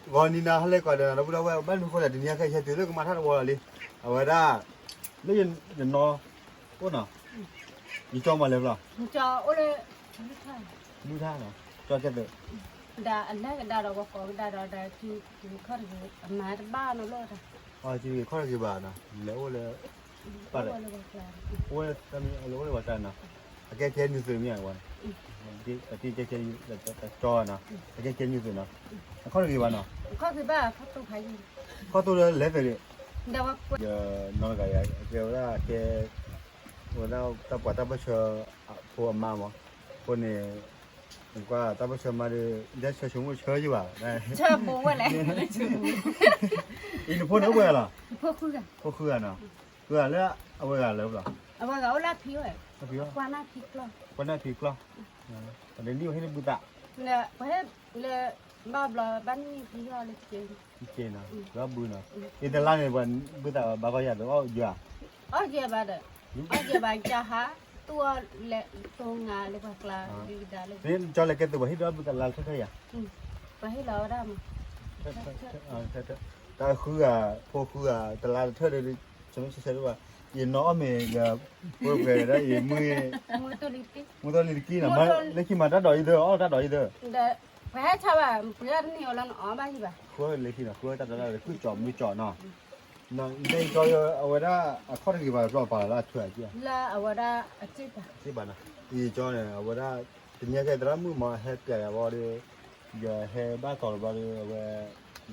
ဂီၤနံၤနၤဟါလၢကီးဒီး ဒီပုၢ်ဒီဝဲၢ် ဘၣ်မနုၤဃိလဲၣ် တနံၤအံၤခဲအံၤ ဟဲတုၤလၢကမၤထၣ်တဝီလီၤလံ. အဝဲဒၣ် လၢယနီၢ်အိၣ်နီၤ, ယကၠီမၤလဲၤဘျီ, ကၠီအိၣ်လၢ မုၢ်ထၣ်နီၤ, ကၠီကဲသုး ဒီးအလဲၤကဒါဒီး ပှၤကိးကဒါဒီး ဒီးက့ၤခီၣ်တဂ့ၤ အမၤတဘၣ်နီၤလီၤ. အက့ၤခီၣ်တဂ့ၤဘၣ်နီၤ, လဲၤအိၣ်လၢ ပၢ်ဒီး အိၣ်လၢပှၤကျါနီၤ, အကဲခဲနုာ်သုးမ့ၢ်ဧါဝဲ, အတကဲခဲနုာ်သုးနီၤ, အကဲခဲနုာ်သုးနီၤ, အခီၣ်တဂ့ၤဘၣ်နီၤ, ခီၣ်တိၢ်လၢလဲၤသုးန့ၣ်, ယနီၢ်တဂၤယၤ အကဲဝဲဒၣ်ကဲ ဝဲဒၣ်တၢ်ပှၤတၢ်ပၢၢ်ဆၢ ဖိအမါမး, အဃိန့ၣ် နကွၢ်တၢ်ပၢၢ်ဆၢမါဒီး ဒ်ဆၢဆိကမိၣ်ဆၢယဘၣ်, အံၤနဖိန့ၣ်အိၣ်ပှဲၤဂၤလီၤ, ဖိဃုဂၤနီၤ, ဃုဂၤလၢအဝဲဂၤလၢဘျီ, အဝဲဂၤအိၣ်လၢဖံဝဲ, ကွၢ်နၢ်ဖံကျီၢ်, ကွၢ်နၢ်ဖံကျီၢ်, ပှၤန့ၣ်နံၣ်အိၣ်ဟ့ၣ်န့ၢ်ဘုသး, လၢ ဘၣ်ဘျီ ဘၣ်နံၣ်ဖံလီၤလၢက့, က့နီၤ, ဘၣ်ဘုနီၤ, အံၤတလါန့ၣ် ပှၤဘုသးဘၣ်ကီယၤဒီး အီၣ်ယၤ, အီၣ်ယၤဘၣ်ဒီး, အီၣ်ယၤဘၣ်ကၢ်ဟါ, တူၢ်အီၣ်လဲၤတိၤငါလၢပှၤကျါဒ်ကဒါလၢ, ကၠီလဲၤကဲသုး ပှၤဟ့ၣ်ဒီးဘုသးလါတထၢၣ်ယၤ, ပှၤဟ့ၣ်လီၤဝဲဒၣ်မး, တၢ်ဃုဂၤ, ဖိဃုဂၤ တလါတထၢၣ်ဒီး ဆိကမိၣ်ဆၢဆၢဒ်ဘၣ်, ယနီၢ်အီၣ်မ့ၤဒီး ပှဲၤပှဲၤဒီးယမုၢ် မုၢ်တိၢ်လံတက့ၢ်, မုၢ်တိၢ်လံတက့ၢ်နီၤ, လၢခံမၤတၢ်ဒိးအံၤသၢ, အီၣ်တၢ်ဒိးအံၤသၢ, ပှၤဟဲဆါဘၣ် ပှၤတန့ၢ်အီၤလၢနအီၣ်ဘၣ်ယံၤဘၣ်, ဃုလၢခံနီၤ, ဃုတၢ်ဒိးလၢကုၢ်ကၠီမုၢ်ကၠီနီၤ, နကၠီအဝဲဒၣ်အခီၣ်တဂ့ၤဘၣ်တဘျီပာ်လၢအထွဲအက့ၢ်, လၢအဝဲဒၣ်အက့ၢ်ဘၣ်, က့ၢ်ဘၣ်နီၤ, ယကၠီန့ၣ် အဝဲဒၣ် တနံၤကဲသရၣ်မုၣ်မၤဟဲပျဲယၤဘၣ်ဒီး ယဟဲဘၣ်တီၤတဘျီဒီး အဝဲ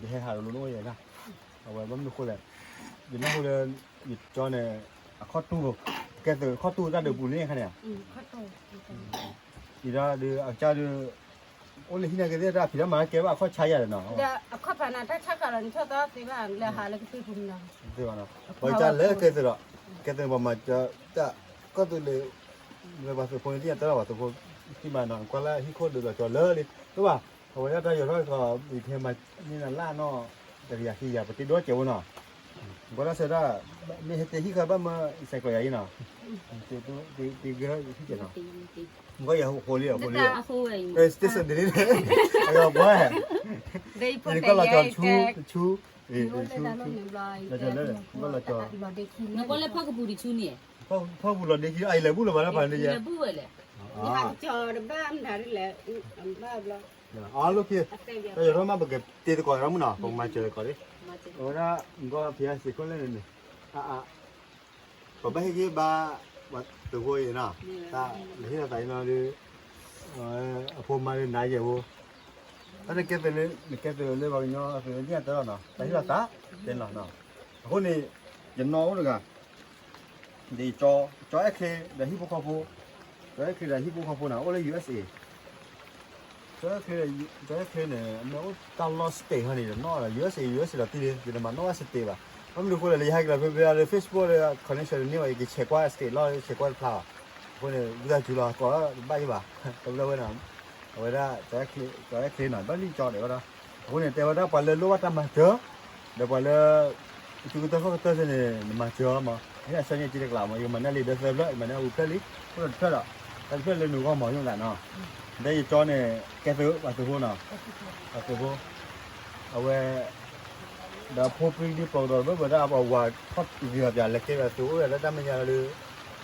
ယဟဲဟးလိၤလိၤအိၣ်ယဲနီၤ, အဝဲဘၣ်မနုၤဃိလဲၣ်, ယနၢ်ဟူလၢ ယကၠီန့ၣ် အခီၣ်တူၢ်, ကဲသုးအခီၣ်တူၢ်တၢ်ဒုးပူၤလံခါန့ၣ်, အံၤဒၣ်ဒီးအကစၢ်ဒီး အိၣ်လၢဟံၣ်န့ၣ်ကသ့ၣ်တၢ်ဖံးတၢ်မၤကဲဘၣ်အခီၣ်ဆါယၤဒီးနီၤ, ဒီးအခီၣ်ဖးနၤတၢ်ဆါဃာ်ဒီးနထီၣ်သီသ့ဘၣ် လၢဟးလၢကသ့ၣ်ပူၤမနီၤ, သ့ဘၣ်နီၤ, ပှၤကၢ်လၢကဲသုးဒီး ကဲသုးန့ၣ်ပှၤမၤစၢၤတၢ် ကီၢ်သူလ့ၤ လၢပှၤသုးဖိန့ၣ်သ့ၣ်ညါတၢ်လီၤပှၤသုးဖိ, သ့ၣ်မးနီၤ ကွၢ်လၢဟံၣ်ခိၣ်ဒုးလီၤကၠီလၢလံ တဘၣ်, အဝဲဒၣ်တၢ်ယီၤထီၣ်ကီး ယကဟဲမၤန့ၢ်နၤလၢနီၤ တကယၤခံကယၤ ပတ့ဒိၣ်စဲးဝဲနီၤ, ကွၢ်တၢ်ဆၢဒၣ် မ့ၢ်ဟဲတဲဟံၣ်ဃာ်ဘၣ်မၢ စဲးကျီးယၤအံၤနီၤ, တ့ဂ့ၤဟံၣ်ကနီၤ, ကွၢ်ယၤဟိလံအဃိလံ, တ့စဒ်န့ၣ်, အဘီ, နကွၢ်လီၤကၠီတဆူ, တဆူ, တဆူ, လီၤကၠီလၢ, ကွၢ်လီၤကၠီ နကွၢ်လၢဖီကပူၤတဆူန့ၣ်, ဖီကပူၤလီၤဒ့ခံ အအံၤလဲၤဘူၣ်လီၤဘၣ်လၢပှၤန့ၣ်ယဲ, အါ, အါလိၣ်ခံ, တၢ်ယီၤထီၣ်မး ပကတ့သကိးရၣ်မုၣ်နီၤ ပကမၤစၢၤသကိးလံ, အဝဲဒၣ် နကွၢ်ဖံးစ့းခိၣ်လဲၣ်န့ၣ်, အါအါ, ပဘၣ်ဟ့ၣ်ဂံၢ်ဘါ ပှၤသုးဖိအံၤနီၤ, တၢ်လၢဟ့ၣ်လီၤသးအံၤနီၤဒီး, အဖိမါဒီးနၤယဲၢ်ဖိ, တၢ်နကဲသုးလၢ နကဲသုးလၢပှၤကညီသုးလၢညၣ်တၢ်လီၤနီၤ တၢ်ဟ့ၣ်လီၤသး, တဲနီၤ, အဃိန့ၣ် ယနီၢ်အိၣ်တဂၤ ဒီးကၠီအဲၣ်ချ့ဒီးဟံၣ်ဖိဃီဖိ, ကၠီအဲၣ်ချ့ဒီးဟံၣ်ဖိဃီဖိန့ၣ် အိၣ်လၢ ယူၢ်အ့ၣ်စ့ၣ်, ကၠီအဲၣ်ချ့, ကၠီအဲၣ်ချ့န့ၣ် အမ့ၢ်အိၣ်တၢ်လီၢ် state ဟီန့ၣ် နီၢ်လီၤ ယူၢ်အ့ၣ်စ့ၣ်, ယူၢ်အ့ၣ်စ့ၣ်ဒီးသံလံ ယတမၤနီၣ်ဘၣ် state ဘၣ်, ဘၣ်မနုၤဃိလဲၣ် လၢယဟဲက့ၤလီၤဖဲဖဲလၢ Facebook ဒီး connection န့ၢ်ဘၣ် ယကဆဲးကွၢ် state လီၢ် ဆဲးကွၢ်တဖျါဘၣ်, အဃိန့ၣ် ဝံသးစူၤလီၤ ကိးဘၣ်ယဘၣ်, တဘျီဝဲန့ၣ် အဝဲဒၣ် ကၠီအဲၣ်ချ့နီၤ ဘၣ်လံကၠီဒီးဝဲဒၣ်, အဃိန့ၣ်တဲဝဲဒၣ် ပှၤလၢလိၣ်ဘၣ်တၢ်မၤစၢၤ, ဒီးပှၤလၢ ဆူကတၢၢ်ခီၣ်ကတၢၢ်သ့ၣ်န့ၣ် နမၤစၢၤအီၤမး, ဟ့ၣ်အဆၢန့ၢ်က့တကျးမး, ယကမၤန့ၢ်လံဒီးသၢဖျၢၣ် ယမၤန့ၢ်အူဖျၢၣ်လံ, အိၣ်ဒီးတဖျၢၣ်ဒီး, တၢ်တဖျၢၣ်လၢနဂီၢ်မး ယိၣ်သးနီၤ, ဒီးယကၠီန့ၣ် ကဲသုး ပှၤသုးဖိနီၤ, ပှၤသုးဖိ, အဝဲ ဒီးဖိပြံဒ်ပှၤကဒီး ဘၣ်ဝဲဒၣ်ပှၤဝၤထီၣ်ဂ့ၤဂၤပၠး လဲၤကဲပှၤသုးအိၣ်ဒီးတၢ်မဲာ်ညါလီၤဒီး,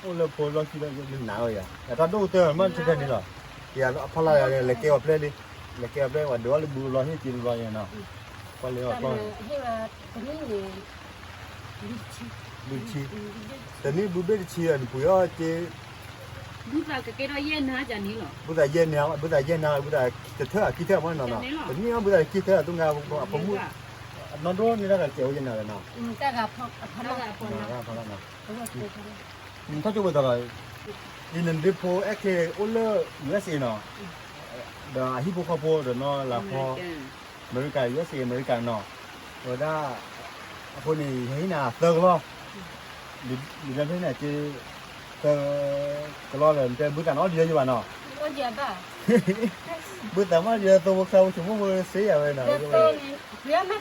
အိၣ်လၢဖိလီၢ်ခံလီၢ်ခံ နးဝဲယၤ တၢ်ဒိၣ်ကတၢၢ်မး ထံဖဲန့ၣ်လီၤ, ယၤအဖီလာ်ယၤ လဲၤကဲပှၤဖျဲၣ်လံ, လဲၤကဲပှၤဖျဲၣ် ပှၤဒုးအီၣ်လၢဘူးလီၤ ဟ့ၣ်က့ၤလီၤယၤနီၤ, ကွၢ်လၢအီၤကီၢ် ဘုတဆံ, တနံၣ်ဘုဘ့ၣ်တဆံဒီး နပှ့ၤအီၣ်က့, ဘုသးယဲၢ်နၤ, ဘုသးယဲၢ်နၤ, ဘုသးတထၢၣ်ခံထၢၣ်မးနီၤ, တနံၣ်အီၣ်ဘုသးခံထၢၣ် သူငါအဖိမုၣ်, အနီၢ်ဒိၣ်န့ၢ်တၢ်ကစဲးအိၣ်ယဲၢ်နၤလီၤနီၤ, တၢ်ဂၤဖီလာ်ယၤန့ၣ်, ထီၣ်ကၠိပှဲၤသီလီၤ, အံၤနဒ့ဖိအဲၣ်ချ့အိၣ်လၢ ယူၢ်အ့ၣ်စ့ၣ်နီၤ, ဒီးအဟံၣ်ဖိဃီဖိဒီးနီၢ်လၤဖီ, အမဲရကၤ ယူၢ်အ့ၣ်စ့ၣ် အမဲရကၤနီၤ, အဝဲဒၣ်, အဃိန့ၣ် ယဟဲဟံးနၤသၢကလီၢ်, ဒ်လဲၣ်ဖဲန့ၣ်က့, သၢကလီၢ်ဒီး နတဲဘုသးန့ၣ်အီၣ်ဒံးယဲၢ်ယဘၣ်နီၤ, ဘုသးမ့ၢ်ဒ်သိဖိချါဖိဆိကမိၣ်ဖိစ့ယၤဝဲနီၤ,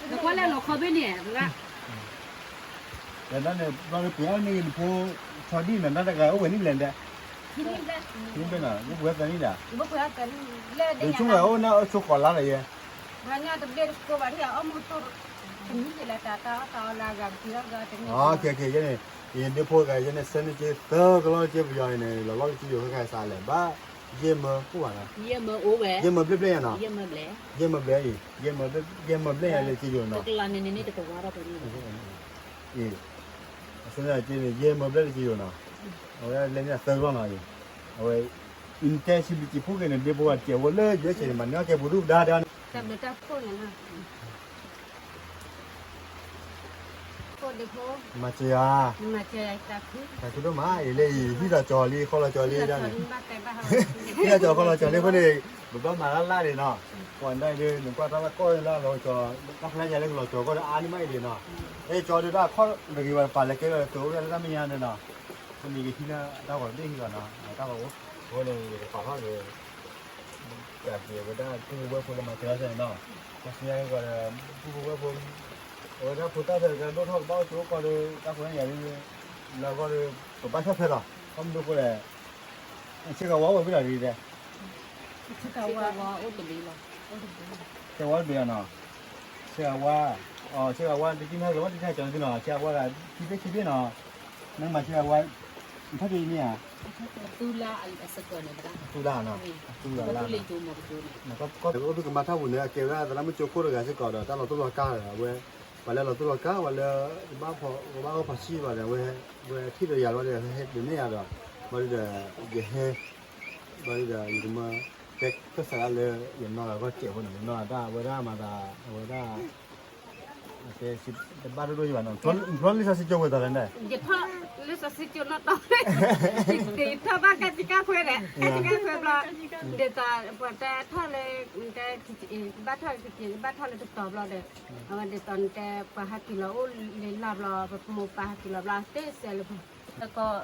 နကွၢ်လၢလီၤခီဘ့ၣ်န့ၣ်, ဒီးန့ၣ် ဘျီဒီးပှ့ၤအီၣ်န့ၢ်ဂ့ၤနဖိ, ဆီဒံၣ်နီၤ နတဂၤအိၣ်ဝဲနံၣ်ဘျဲၣ်ဒဲး, ခံနံၣ်ဘျဲၣ်, ခံနံၣ်ဘျဲၣ်နီၤ ယပှ့ၤအီၣ်သၢနံၣ်ဒၣ်, ယဆိကမိၣ်အိၣ်န့ၣ်အဆိကီးလါလီၤယဲ, အ တဘျ့တကိးဘၣ်ဒ်အီၣ်မူတိၢ် တမံၤယလဲၤတၢ်တၢ်အီၣ်တၢ်အီလၢအဂၤကသံလီၤဂၤတန့ၢ် ယဲန့ၣ် ယဒ့ဖိဂၤ ယဲန့ၣ် ဆၢန့ၢ်က့ၤသၢကလီၢ်က့ၤပယီၤအံၤန့ၣ် လီၤလီၢ်လၢက့ယိၤခဲခါစးလဲၣ် ဘၣ် ယဲၢ်မၢအိၣ်ဝဲ ယဲၢ်မၢဘျဲၣ်ဘျဲၣ်ညါနီၤ ယဲၢ်မၢဘျဲၣ် ယဲၢ်မၢဘျဲၣ်အံၤ ယဲၢ်မၢဘျဲၣ်ညါလၢက့ယိၤနီၤ အံၤ အဆၢန့ၢ်က့ၤန့ၣ် ယဲၢ်မၢဘျဲၣ်လၢက့ယိၤနီၤ အဝဲလဲၤန့ၢ်သၢကလီၢ်နီၤအံၤ အဝဲ အံၤတဲဆံဘျုးက့ၤဖိက့ၤန့ၣ် ဒ့ဖိဂၤတကဲးဝဲလၢ ယဲၢ်ဆံးန့ၣ် မၤန့ၢ်အီၣ်ကဲပူၤဒူၣ်ဒါဒီး တၢ်ဘျုးတၢ်ဖှိၣ်န့ၣ်လီၤ မၤစၢၤယၤ တၢ်ခုဒိၣ်မး အံၤလၢအံၤ ဟံၣ်လီၤကၠီၤလံ ဃီလီၤကၠီၤလံဒၣ်န့ၣ် ဟံၣ်လီၤကၠီၤဃီလီၤကၠီၤလံအဃိန့ၣ် ပဘၣ်မၤလၢ်လၢ်န့ၣ်နီၤ ပှၤဒၣ်အံၤဒ် နကွၢ်တၢ်လၢကီၢ်လၢလီၤကၠီၤ တၢ်ဖျါယၤလၢကလီၤကၠီၤကီၢ်ဒီးအါန့ၢ်မးအံၤဒ်နီၤ အဲၣ်ကၠီဒုးတၢ်ခီၣ်တဂ့ၤဘၣ် ပာ်လၢကဲလီၤကၠီၤအိၣ်လၢတၢ်မဲာ်ညါန့ၣ်နီၤ အဃိန့ၣ် ယဟံးလၢတၢ်ဂီၤတဘ့ၣ်ဟံးလီၤနီၤ တၢ်ဂီၤအိၣ် အဃိန့ၣ် ယကပာ်ထီၣ်က့ၤ ကဲက့ၤဝဲဒၣ်ပုၢ်ဖိဝဲၢ်ဖိလၢမၤစၢၤတၢ်န့ၣ်နီၤ ကီၢ်ဆူညါက့ၤကီးဒီး ပုၢ်ဖိဝဲၢ်ဖိ အဝဲဒၣ်ဖိတၢ်ဖဲတကဲဒိၣ်ထီၣ်ကဘၣ်အိၣ်ကၠိကီးဒီး တၢ်ဖိညါလံ လၢအဂီၢ်ဒီး ပဘၣ်ဆီၣ်ထွဲလီၤ ခီမနုၤအဃိလဲၣ် ဆ့ကၤဝါအိၣ်ဝဲဒၣ်ဒ်လဲၣ် ဆ့ကၤဝါအိၣ်တဘ့ၣ်လီၤ ဆ့ကၤဝါတဘ့ၣ်လီၤနီၤ ဆ့ကၤဝါ ဆ့ကၤဝါ တကံၢ်မ့ၢ်ဂ့ၤ ဝဲတကံၢ်ကၠီၤသ့ၣ်နီၤ ဆ့ကၤဝါ ခံဘ့ၣ်ခံဘ့ၣ်နီၤ နမၤဆ့ကၤဝါ နထီၣ်က့ၤမ့ၢ်ဧါ သူလါအစကၢၤန့ၣ် သူလါနီၤ သူလါလါ အိၣ်ဘံကမၤထၣ်ပူၤန့ၣ် အကဲဝဲဒၣ်သရၣ်မုၣ်ကၠိခိၣ်တဂၤစ့ၢ်ကီးဒီး တၢ်လီၤတိၢ်လီၤကါဒီး အဝဲ ပှၤလၢလီၤတိၢ်လီၤကါ ပှၤလၢ ကဘၣ်ဖီၣ် ကဘၣ်အီၣ်ဖီၣ်ဆံးဘၣ်ဒီး အဝဲ အဝဲထံၣ်ဒီးယၤလီၤဒီး ဟဲဒုးနဲၣ်ယၤဒီး ဘၣ်ဒီး ယဟဲ ဘၣ်ဒီး ယကမၢ တဲခၢၣ်စးဒၣ်လၢ ယနီၢ်ဂၤဂီၢ်စဲးဖိန့ၣ် ယနီၢ်ဂၤတၢ်အဝဲဒၣ်မၤသး အဝဲဒၣ် တဘၣ်ဒိၣ်ဒိၣ်ယဘၣ်နီၤ ဖျီလံာ်စီဆှံကၠိဝဲသးလဲၣ်န့ၣ် ယထီၣ်လံာ်စီဆှံကၠိနီၣ်တီ ယထီၣ်ဘၣ်ကၣ်စံကၣ်ခွဲဒီး ကၣ်စံကၣ်ခွဲဘျီ ဒ်သိး ပှၤတဲထီၣ်လၢ ကဘၣ်ထီၣ်လၢတတီၤဘျီဒီး အဝဲဒ်သိးနတဲ ပှၤဟးက့ၤလီၤအိၣ်လၢလၢ်ဘျီ ပမိၢ်ပၢ်ဟးက့ၤလီၤဘျီ တဲစဲးလၢ ကီၢ်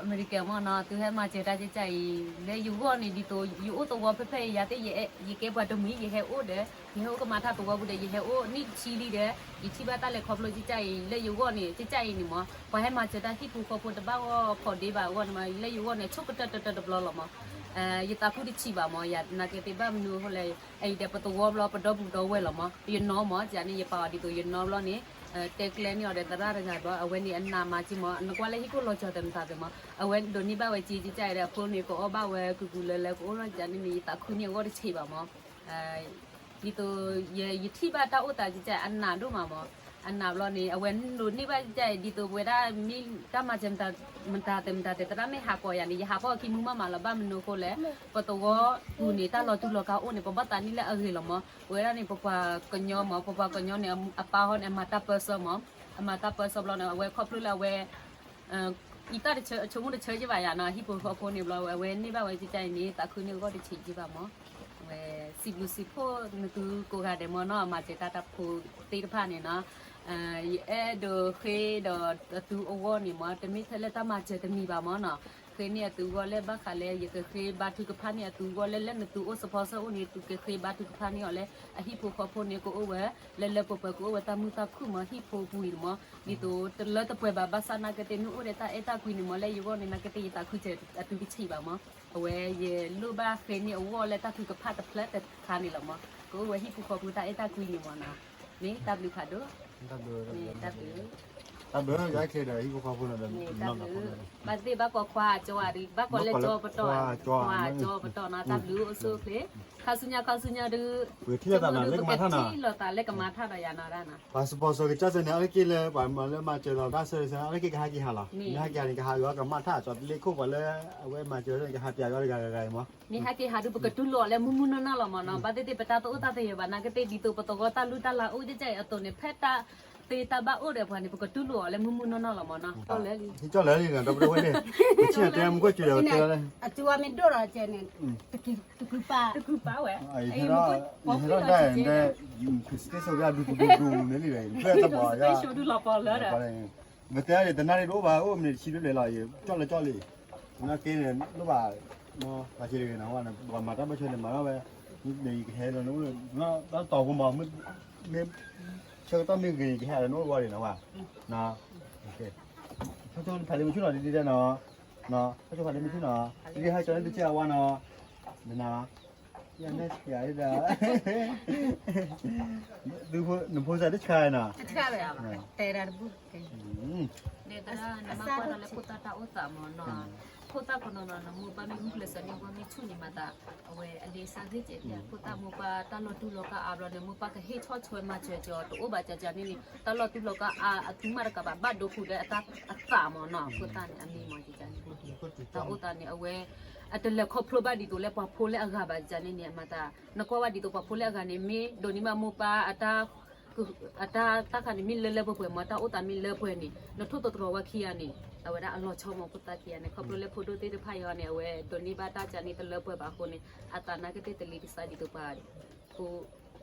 အမဲရကၤမ့ၢ်နီၤ သုဟဲမၤစၢၤတၢ်ကၠဲကၠဲအံၤ လၢယဂီၢ်န့ၣ် ဒ်သိး ယအိၣ်သဝီဖဲဖဲအံၤ ယၤသ့ၣ် ယကဲပှၤတမှံၤ ယဟဲအိၣ်ဒီး ယဟဲအိၣ်ကမၤထၣ်သဝီပူၤဒီး ယဟဲအိၣ်နံၣ်တဆံလံဒီး ယထံၣ်ဘၣ်တၢ်လဲၤခီဖျိကၠဲကၠဲအံၤ လၢယဂီၢ်န့ၣ် ကၠဲကၠဲအံၤန့ၣ်မ့ၢ် ပှၤဟဲမၤစၢၤတၢ်ဟံၣ်ဖိဃီဖိတဘၣ်ဂီၢ်ဖီၣ်ဒ့ဘၣ်အဂီၢ်န့ၣ်မ့ၢ် လၢယဂီၢ်န့ၣ် ဆိကတၢၢ်တၢၢ်တဘျီလီၤမ့ၢ် ယသးခုတဆံးဘၣ်မ့ၢ် ယနာ်က့သ့ၣ်ဘၣ်မနုၤအဃိလဲၣ် အံၤဒီးပသဝီဘျီ ပဒီပုၢ်ဒီဝဲၢ်လီၤမ့ၢ် ယနီၢ်မ့ၢ် ယၤန့ၣ် ယပာ်အီၤဒ်သိးယနီၢ်ဘျီန့ၣ် တဲကျဲန့ၢ်အီၤဒီးသရၣ်တဂၤဘျီ အဝဲန့ၣ်အနာ်မးက့မ့ၢ် နကွၢ်လၢဟံၣ်ခိၣ်လီၤစၢၤသ့ၣ်မတၤသ့ၣ်မ့ၢ် အဝဲဒိးန့ၢ်ဘၣ်ဝဲက့ကၠဲကၠဲဒီး အဖိန့ၣ် ကအီၣ်ဘၣ်ဝဲကုၢ်ကုၢ်လၢလၢကအိၣ်ထီၣ်ယၤန့ၣ်န့ၣ် ယသးခုန့ၢ်အဂီၢ်တဆံးဘၣ်မ့ၢ် ဒ်သိး ယထံၣ်ဘၣ်တၢ်အိၣ်သးကၠဲကၠဲအနာ်ဒိၣ်မးမ့ၢ် အနာ်ဘျီန့ၣ် အဝဲဒိးန့ၢ်ဘၣ်ကၠဲကၠဲ ဒ်သိးပဝဲဒၣ်မ့ၢ်တၢ်မၤစၢၤမတၤသ့ၣ်မတၤသ့ၣ် သရၣ်မ့ၢ်ဟးကိးယၤန့ၣ် ယဟးဖီၣ်အခံမုၢ်မးမးလီၤ ဘၣ်မနုၤအဃိလဲၣ် ပသဝီပူၤန့ၣ် တၢ်လီၤတူၢ်လီၤကာ်အိၣ်န့ၣ် ပဘၣ်သးန့ၢ်လၢအဂ့ၤလီၤမ့ၢ် ပဝဲဒၣ်န့ၣ် ပပှၤကညီမ့ၢ် ပပှၤကညီန့ၣ် အပၢ်ဟီန့ၣ် အမၤတၢ်ပၢဆှၢမ့ၢ် အမၤတၢ်ပၢဆှၢဘျီန့ၣ် အဝဲခီဖျိလၢအဝဲ အံသၣ်တဆၢ အဆိကမိၣ်တဆၢယဘၣ်ယၤနီၤ ဟံၣ်ဖိဃီဖိန့ၣ်ဘျီ အဝဲန့ၢ်ဘၣ်ဝဲကၠဲကၠဲအံၤန့ၣ် သးခုန့ၢ်အဂီၢ်တဆံးယဘၣ်မ့ၢ် အဝဲ စံးဘျုးစံးဖှိၣ်နသုကိးဂၤဒဲးမ့ၢ်နီၤ မၤစၢၤတၢ်တၢ်ဖိသ့ၣ်တဖၣ်န့ၣ်နီၤ ယအဲၣ်ဒိးဃ့ဒီးအသုအဂီၢ်န့ၣ်မ့ၢ် တမ့ၢ်ထဲလၢတၢ်မၤစၢၤတမံၤဘၣ်မ့ၢ်နီၤ ဃ့န့ၢ်အသုဂီၢ်လၢဘၣ်ဃးလၢ ယကဃ့ဘါထုကဖၣ်န့ၢ်အသုဂီၢ်လၢ လၢနသုအိၣ်စဖီဆၢအိၣ်န့ၣ် သုကဃ့ဘါထုကဖၣ်န့ၢ်အီၤလၢ အဟံၣ်ဖိဃီဖိန့ၣ် ကအိၣ်ဝဲ လၢလၢပှဲၤပှဲၤကအိၣ်ဝဲတၢ်မုာ်တၢ်ခုၣ်မ့ၢ် ဟံၣ်ဖိပူၤန့ၣ်မ့ၢ် ဒ်သိးတလၢတပှဲၤဘၣ် ဘၣ်ဆၣ်နာ်က့သ့ၣ်မ့ၢ်အိၣ်ဒီးတၢ်အဲၣ်တၢ်ကွံန့ၣ်မ့ၢ် လၢယဂီၢ်န့ၣ် နာ်က့သ့ၣ်ယသးခုစၢၤအသုတဆံးဘၣ်မ့ၢ် အဝဲယလိၣ်ဘၣ်ဃ့န့ၢ်အဂီၢ်လၢတၢ်ထုကဖၣ်တဖျၢၣ်တခါန့ၣ်လီၤမ့ၢ် ကအိၣ်ဝဲဟံၣ်ဖိဃီဖိတၢ်အဲၣ်တၢ်ကွံန့ၣ်မ့ၢ်နီၤ မ့ၢ်တၢ်ဘျုးဖးဒိၣ် မ့ၢ်တၢ်ဘျုး တၢ်ဘျုး ဘၣ်သ့ၣ်ဘၣ်ကိးခွါကၠီအံၤ ဘၣ်ကိးလၢကၠီပတီၢ် ကၠီပတီၢ်နီၤ တၢ်ဘျုးအိၣ်ဆူၣ်အိၣ်ချ့ ခါဆူညါခါဆူညါဒုး ပကထံၣ်လိာ်သးနီၤ လၢကမၤထၣ်ဒီးယၤနီၤ ပှၤစပီၤစၢၤကစၢ်စဲန့ၣ် အါတက့ၢ်လၢပှၤမၤလၢမၤစၢၤလီၤတၢ်ဆၢစဲ အါတက့ၢ်ကဟးက့ၤဟးလီၤ မ့ၢ်ဟးက့ၤဟးန့ၣ် ကဟးဂီၤကမၤထၣ် ကၠီတလ့ခိၣ်ပှၤလၢအဝဲမၤစၢၤန့ၣ် ကဟးပၠးဂီၤတဂၤဂၤဂၤအံၤမး မ့ၢ်ဟဲက့ၤဟးဒုး ပကတူၢ်လိာ်အီၤလၢမုၢ်မုၢ်နီၢ်နီၢ်လီၤမ့ၢ်နီၤ ဘၣ်သ့ၣ်သ့ၣ်ပတၢ်တအိၣ်တၢ်သယၢၤဘၣ် နာ်က့သ့ၣ်ဒ်သိးပသဝီတၢ်လုၢ်တၢ်လၢ်အိၣ်ကဲကဲအံၤအသိးန့ၣ် ဖဲတၢ်သ့တၢ်ဘၣ်အိၣ်ဒီးပှၤန့ၣ် ပကတူၢ်လိာ်အီၤလၢမုၢ်မုၢ်နီၢ်နီၢ်လီၤမ့ၢ်နီၤ ဟံးကၠီလၢလံနီၤ ဒီပုၢ်ဝဲၢ်န့ၣ် ပဆံၣ်တဲမူခိၣ်စူၤဒီးတဲလၢ အတူၢ်အမ့ၢ်ဒိၣ်ဒီးကဲန့ၣ် တကုပၤ တကုပၤဝဲ ယဟဲထီၣ်ဒၣ်ဒဲး ကစတ့စိဒၣ်ဒူဒူဒူန့ၣ်လံဒီး ဖဲတဘီယါ ပတဲဒၣ်တနၣ်ရံၣ်တအိၣ်ဘၣ် အိၣ်မ့ၢ်တဆံဒိၣ်လဲၣ်လီၤ ယကၠီလၢကၠီလံ နာ်က့န့ၣ် လိၣ်ဘၣ် ပှၤဆံးတဂ့ၤနီၤ ပှၤမၤတၢ်ပၢဆှၢန့ၣ် မၤထီၣ်ဝဲ ယကဟဲလီၤနအိၣ် တၢ်တီၤဖိမး မ့ၢ်ဆၢကတီၢ်မ့ၢ်ဂ့ၤ ယကဟဲလီၤနအိၣ်ဂီၢ်ဒံးနီၤဝဲ ဖးလံမ့ၢ်ဆူၣ်နီၤ ဒ်ဒ်နီၤ ဖးလံမ့ၢ်ဆူၣ်နီၤ ဒ်ဟဲကၠီန့ၣ်တကဲအဝါနီၤ ဒ်နီၤ ယန့ၣ်ဆံးဒၣ်, သုဖိ နဖိစၢ်တဆါနီၤ, တဆါဝဲ, တဲဒၣ်တဘူၣ်, နမ့ၢ်ကွၢ်ဒီးလၢဖိသၣ်တၢ်အိၣ်သးမ့ၢ်နီၤ, ဖိသၣ်ကနီၤနီၤ နမိၢ်ပၢ်မ့ၢ်မုၢ်ကျဲးစၢးန့ၣ် ဝဲမ့ၢ်ဆူၣ်န့ၣ်မၤသး, အဝဲအလ့စၢ်ဂ့ၢ်ကဲး, ဖိသၣ်မိၢ်ပၢ်တၢ်လီၤတူၢ်လီၤကာ်အါဘျီန့ၣ် မိၢ်ပၢ်ကဟ့ၣ်ဆီၣ်ထွဲမၤစၢၤကီး တအိၣ်ဘၣ်ကကန့ၣ်န့ၣ် တၢ်လီၤတူၢ်လီၤကာ်အါ အသူမးတကးဘၣ် ဘၣ်ဒိခိၣ်လၢအသးမ့ၢ်နီၤ, ဖိသၣ်န့ၣ် အမ့ၢ်မၤကကန့ၣ်, တၢ်အိၣ်သးန့ၣ် အဝဲ အတလဲၤခီဖျိဘၣ်ဒ်သိးလၢပှၤဖိလၢအဂၤဘၣ်ကကန့ၣ်န့ၣ် အမၤသး, နကွၢ်ဘၣ်ဒ်သိးပှၤဖိလၢအဂၤန့ၣ် မ့ၢ်ဒိးန့ၢ်ဘၣ်မိၢ်ပၢ် အတၢ် တၢ်ခါန့ၣ်မ့ၢ်လၢလၢပှဲၤပှဲၤမ့ၢ် တၢ်အိၣ်သးမ့ၢ်လၢပှဲၤန့ၣ် နထိၣ်သတြီၤဝဲခံဂၤန့ၣ် အဝဲဒၣ်အလီၤဆီမ့ၢ်ဖိသၣ်ခံဂၤန့ၣ် ခီဖျိလၢဖိဒိၣ်သ့ၣ်တဖၣ်အံၤန့ၣ် အဝဲဒိးန့ၢ်ဘၣ်တၢ်ကန့ၣ်တလၢပှဲၤဘၣ်အဃိန့ၣ် အသးနာ်က့သ့ၣ်တလံၤတစါဒ်သိးပှၤ ဖိ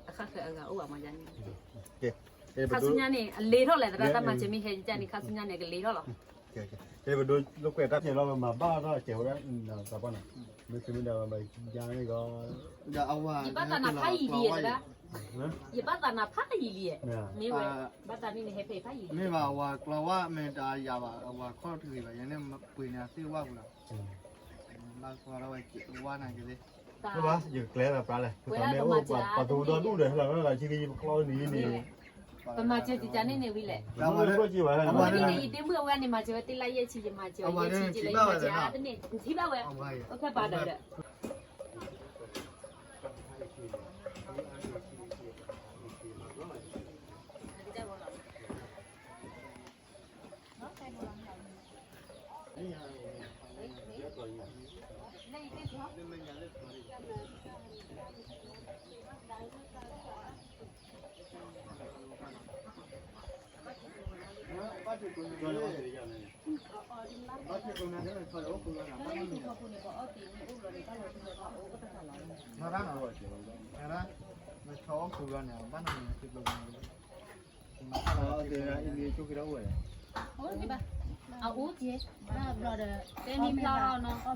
အဃၣ်ဃၢၤအဂၤအိၣ်ဘၣ်မ့ၢ်ယၤန့ၣ်, ခါဆူညါန့ၣ် အလ့ထီၣ်လဲၣ်သရၣ် တၢ်မၤစၢၤမ့ၢ်ဟဲကကန့ၣ် ခါဆူညါန့ၣ် အကလ့ထီၣ်လီၤ. ပဒိးလိာ်ကွဲတၢ်ဖျဲးလီၤ ပမၤဘၣ်ထီၣ်ကဲးဝဲဒၣ် သးပှၢ်နီၤ, မ့ၢ်မ့ၢ်ဒီး ယဘၣ်သးနၤဖးယံာ်လံသရၣ်, ယဘၣ်သးနၤဖးယံာ်လံ, မ့ၢ်ဝဲ ဘၣ်သးန့ၣ်နဟဲဖဲအံၤဖးယံာ်လံ, မ့ၢ်ဘၣ်အဝၤကျီဝါ မ့ၢ်တယၤဘၣ် အဝၤခီၣ်တဂ့ၤဘၣ် ယၤန့ၣ်ပှ့ၤန့ၣ်အသ့ၣ်ဝါပူၤလီၤ, ဘၣ်ကျီဝါနၤက့ၤသ့ၣ်, ယကကျဲသးပှၢ်လဲၣ် ပသးမ့ၢ်အိၣ်ပှၤသဝီဒီဒူၣ်ဒီး ဟဲလီၤလီၤလီၤ ဆံကယံၤပကျီန့ၣ်န့ၣ် ပမၤစၢၤကကန့ၣ်န့ၣ်ဝံၤလဲၣ်, အဝဲန့ၣ်ယဒ့မုၣ်အဝဲန့ၣ် မၤစၢၤဝဲသ့ၣ်လၢယဲၢ်ဆံ ယမၤစၢၤဝဲယဲၢ်ဆံ ယလဲၤမၤစၢၤအါတန့ၣ် နထံၣ်ဘၣ်ဝဲ, ပဖဲပာ်ဒီးဒီး အအိၣ်က့ၤ ဘၣ်ဘျီဒီး တဲမံၤဖျါလီၤနီၤ